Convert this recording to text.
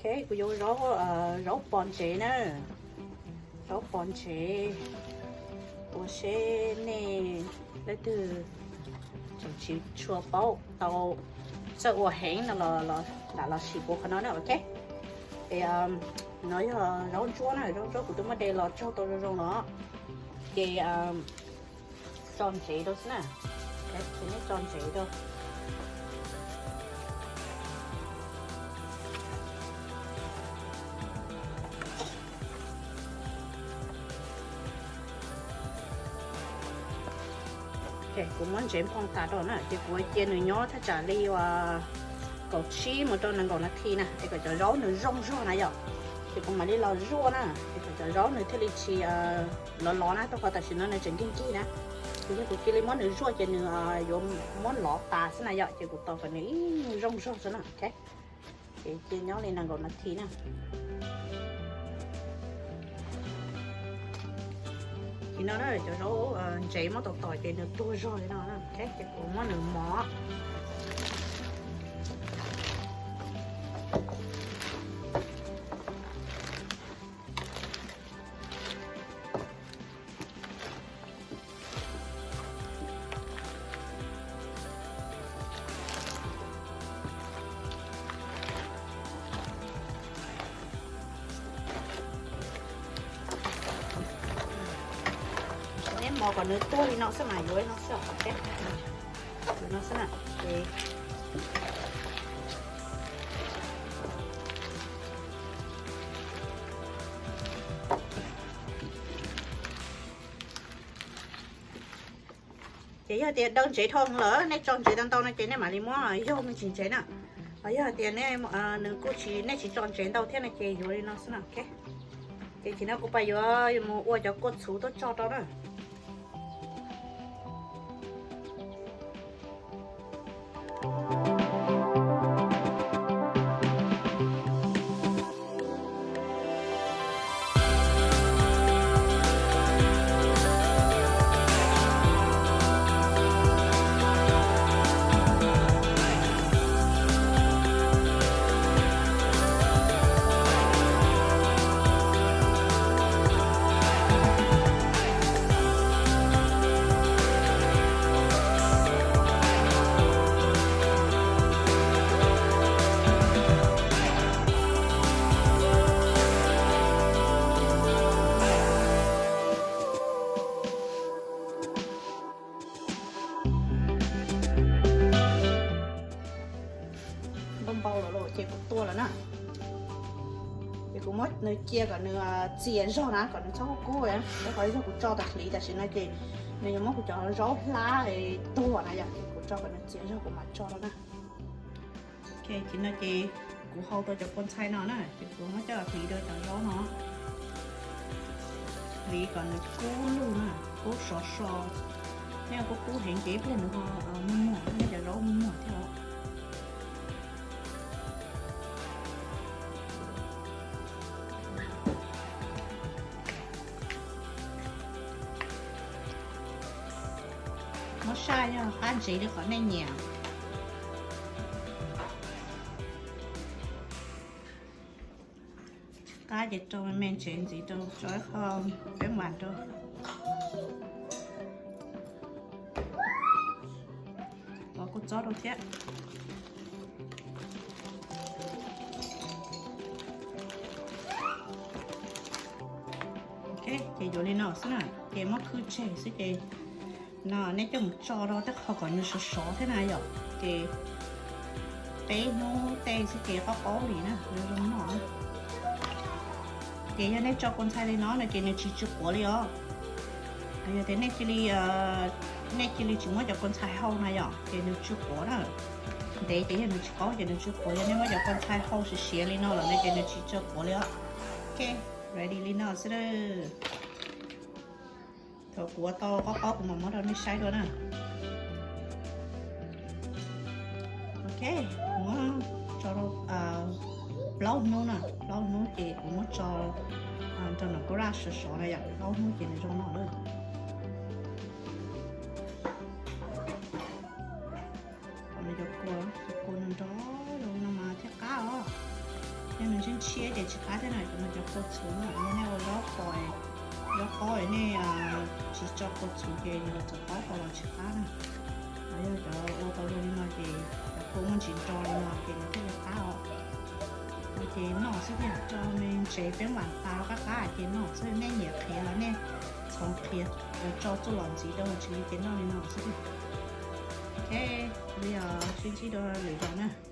Ok, kuv yuav zaub, zaub pos ntsev na. Zaub pos ntsev, ua seb nej leej twg tseem tsis tshua paub tau txawj ua heev no los lam los sim kuv qhov no na, ok. Es no yog zaub ntsuab na, zaub ntsuab kuv twb muab de los tsaug tau zoo zoo los, ces tso ntsev rau xwb na. Ces nej tso ntsev rau. Kuv muab ntsev nphoo tas rau na, ces kuv cia nws nyob thaj tsam li uas kaum tsib mus rau nees nkaum nas this na, es kom cov zaub nws zoo zog na yom. Ces kuv mam li los zuaj na, es kom cov zaub nws thiaj li tsis lov lov na, rau qhov tam sim no nws tseem nkig nkig na. Ces yog kuv cia li muab nws zuaj ces nws yuav muab lov tas xwb na yom, ces kuv tos kom nws ib nyuag zoo zog xwb na, ok. Ces cia nyob li nees nkaum nas this na. Ces no na, cov zaub ntsev muab tom tom ces nws tuag zog li no, ces kuv muab nws mos. Neb mos kom nws tuag li no xwb mas yuav li no xwb, yuav no xwb na. Ces yog tias daw ntsev dhau lawm, nej tso ntsev tau ntau no ces nej mam li muab yaug me ntsis ntsev na. Ho yog tias nws kuj tsis, nej tsis tso ntsev ntau thiab no ces yuav li no xwb na. Ces tam sim no kuv pab yuav mus ua cov kua txhuv tuaj tso rau na. Npau npau lawm ces kuv tua lawm na. Ces kuv muab nws cia kom nws txias zog na, kom nws txhob kub kub, rau qhov yog kuv tso tas hliv tam sim no ces nws yuav muab kuv cov zaub hlab tuag na yom, ces kuv tso kom nws txias zog kuv mam tso rau na. Ces no ces kuv hau tau cov kua ntxhai no na, ces kuv muab coj hliv rau cov zaub no. Hliv kom nws kub lug na, kub sov so. Neb kub kub heev ces ib pliag nws ho muag muag, neb cov zaub muag muag thiab os. Muab saj yog qab ntsev li qhov nej nyiam. Qab ces rau me me ntsev ntxiv rau, tso ib qho peeb vas rau. Los kua txob rau thiab. Ok, ces yuav li no xwb na, ces muab khwb tseg xwb ces no nej coj mus tso rau tej qho kom nws sov sov thiab na yom, ces peb hnub tej xwb ces qaub qaub li na, nws zoo noj na. Ces yog nej tso kua ntxhai li no no ces nws tsis tsw quav li os. Yog tias nej cia li, nej cia li tsis muab cov kua ntxhai hau na yom, ces nws tsw quav na. Ntev ces yog nws tsis qaub ces nws tsw quav, yog nej muab cov kua ntxhai hau siav siav li no lawm no ces nws tsis tsw quav li os. Ok, ready li no xwb. Thaum kuv ua tau qaub qaub kuv mam muab rau nej saib dua na. Ok, kuv muab tso rau plaub hnub na, plaub hnub ces kuv muab tso rau nram garage sov sov na yom, plaub hnub ces nws zoo noj lawm. Kom nws cov kua, cov kua nrog nrog zoo no mas thiaj qab os. Yog nws ntsej tshiab ces tsis qab thiab no. Cov no cov kua txhuv no, yog nej ua zaub qos, zaub qaub nej tsis tso kua txhuv ces yuav txaus qaub qos los tsis qab na. Yog cov ua tau zoo li no ces cov kua muaj ntsis nro li no ces nws thiaj li qab os. Ces noj xwb tiag, tso me ntsev peeb vam tas rau qab qab ces noj xwb, nej nyiam qhiav los nej txhoov qhiav, tso txuj lom ntxiv rau hauv tsev ces noj li no xwb tiag. Ok, li os, sib ntsib dua lwm zaus na.